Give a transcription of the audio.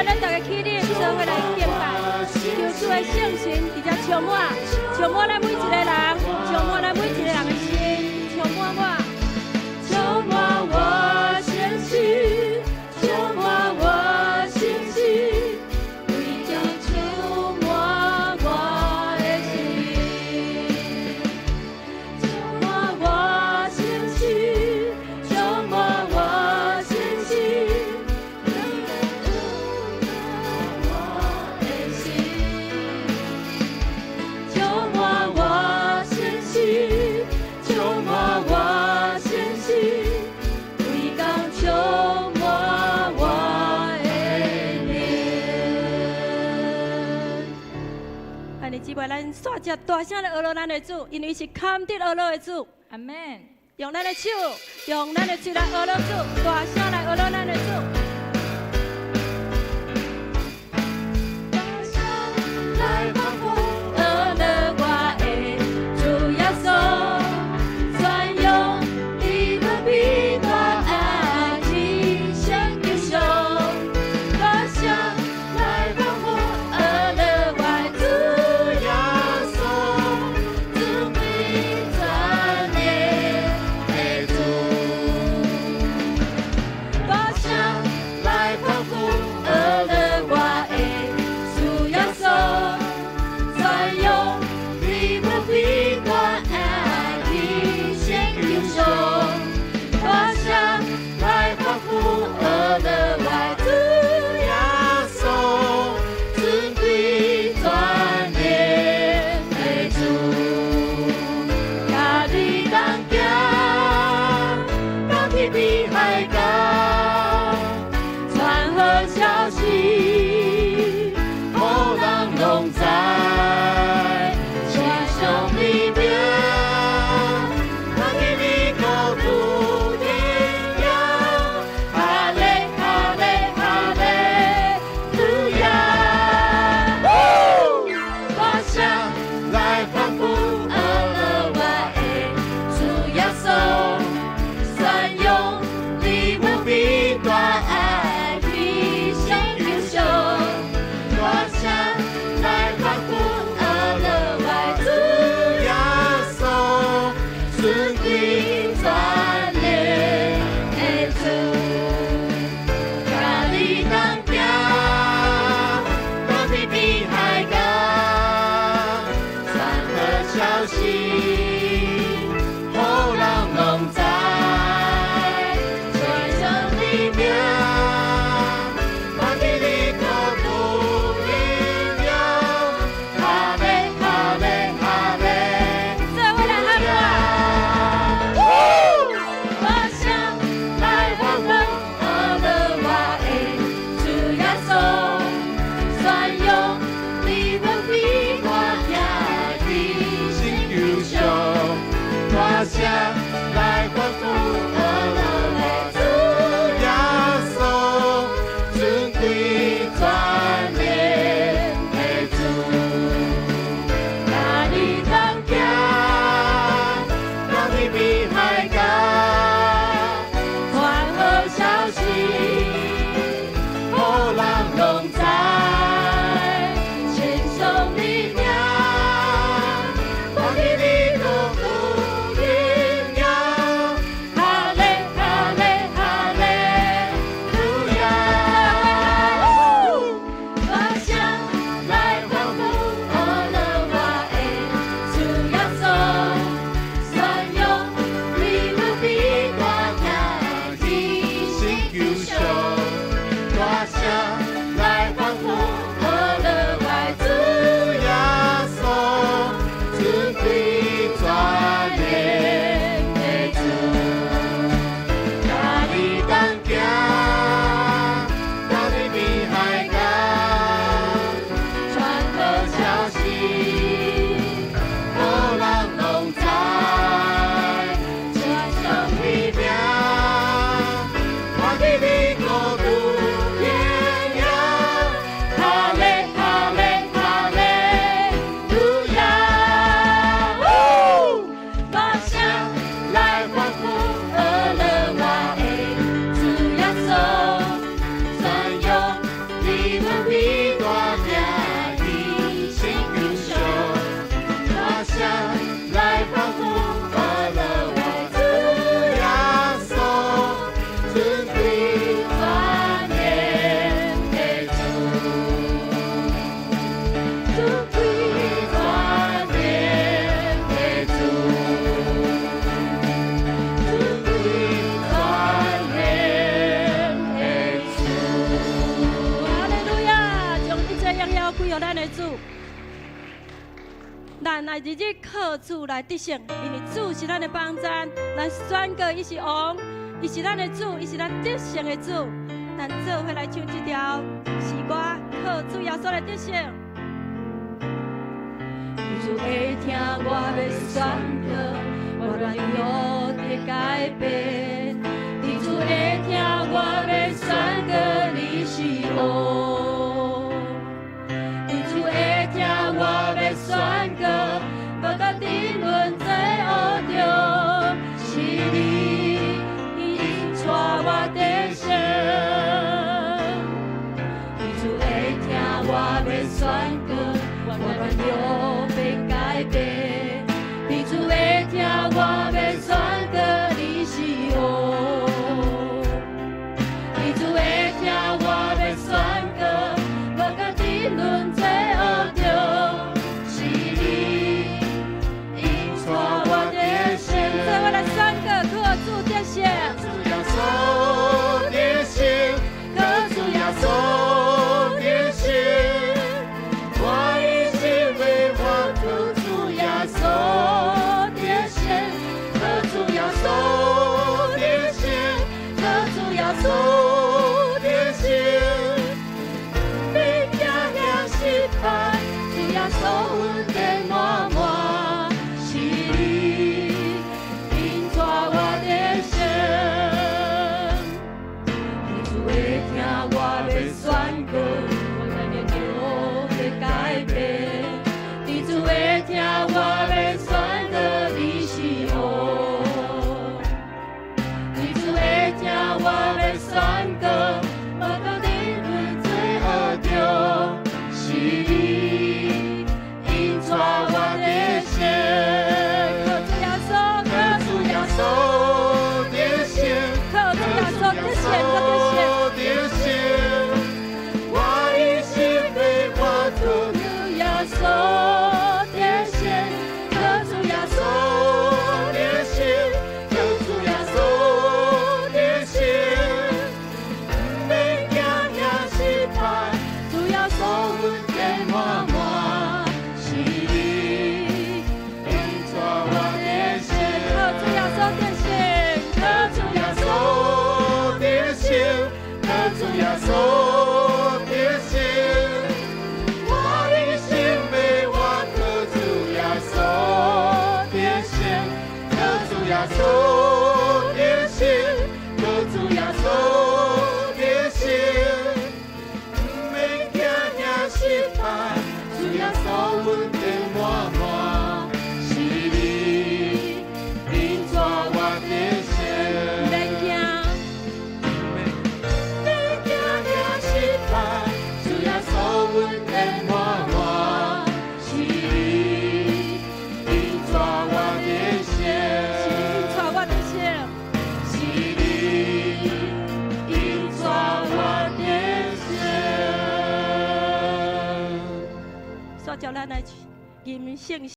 咱大家起立，做伙來敬拜。求主的聖神佇遮充滿，充滿咱每一個人，充滿咱每一個人的心，充滿我，充滿我身心，充滿我身心，為著充滿我的心，充滿我身心，充滿我身心，為著充滿我的心，充滿我身心，充滿我身心，規工充滿我的靈。兄弟姊妹，咱煞只大聲來呵咾咱的主，因為伊是堪得呵咾的主。阿門。用咱的手，用咱的喙來呵咾主，大聲來呵咾咱的主。大聲來歡呼，呵咾我的主耶穌，宣揚你無比大愛，天上救贖。大聲來歡呼，呵咾我的主耶穌，尊貴全能的主。大聲來歡呼，呵咾我的主耶穌，宣揚你無比大愛，天上救贖。大聲來歡呼，呵咾我的主耶穌，尊貴全能的主。佮你同行，到天邊海角，傳好消息，予人攏知。稱頌你名，看見你國度榮耀，哈利哈利哈利路亞。大聲來歡呼，呵咾我的主耶穌，宣揚你無比大愛，天上救贖。大聲來歡呼，呵咾我的主耶穌，尊貴全能的主。佮你同行，到天邊海角，傳好消息，予人攏知。稱頌你名，看見你國度榮耀，哈利哈利哈利。做伙來喊我。大聲來歡呼，呵咾我的主耶穌，宣揚你無比大愛，天上救贖。大聲來歡呼，呵咾我的主耶穌，尊貴全能的主。佮你同行，到天邊海角，傳好消息，予人攏知。稱頌你名，看見你國度榮耀，哈利哈利哈利路亞。無比大名伫星球上，大聲來歡呼阿勒我主耶穌，尊貴全能的主，尊貴全能的主，尊貴全能的主。哈利路亞！將一切榮耀歸予咱的主。咱來日日靠主來得勝，因為主是咱的幫贊，咱宣告伊是王，伊是咱的主，伊是咱得勝的主。咱做伙來唱這條詩歌，靠主耶穌來得勝。主會聽我的宣告，我軟弱得改變。主會聽我的宣告，你是王。主會聽我的宣告，無甲沉淪罪惡中，是你引帶我得勝。主會聽我的宣告，我軟弱欲改變。主會聽我的宣告，你是王。主會聽我的宣告，無甲沉淪罪惡中，是你引帶我得勝。做伙來宣告，靠主得勝。主耶穌得勝，靠主耶穌得勝，我一心為我靠主耶穌得勝，靠主耶穌得勝，靠主耶穌得勝，免驚遐失敗，主耶穌恩典滿滿，是你引帶我得勝。主會聽我的宣告，我軟弱欲改變。主會聽我的宣告，你是王。主會聽我的宣告，無甲沉淪罪惡中，是你引帶我得勝。靠主耶穌，靠主耶穌得勝，靠主耶穌得勝，閣得勝。得勝，我一心為我靠主耶穌得勝，靠主耶穌得勝，靠主耶穌得勝，免驚遐失敗，主耶穌恩典滿滿，是你引帶我得勝。靠主耶穌得勝，靠主耶穌得勝，靠主耶穌得勝，我一心為我靠主耶穌得勝，靠主耶穌得勝，靠主耶穌得勝，免驚遐失敗，主耶穌恩典滿滿，是你引帶我得勝。免驚，免驚遐失敗，主耶穌恩典滿滿，是你引帶我得勝。是你引帶我得勝。是你引帶我得勝。煞叫咱來吟聖詩。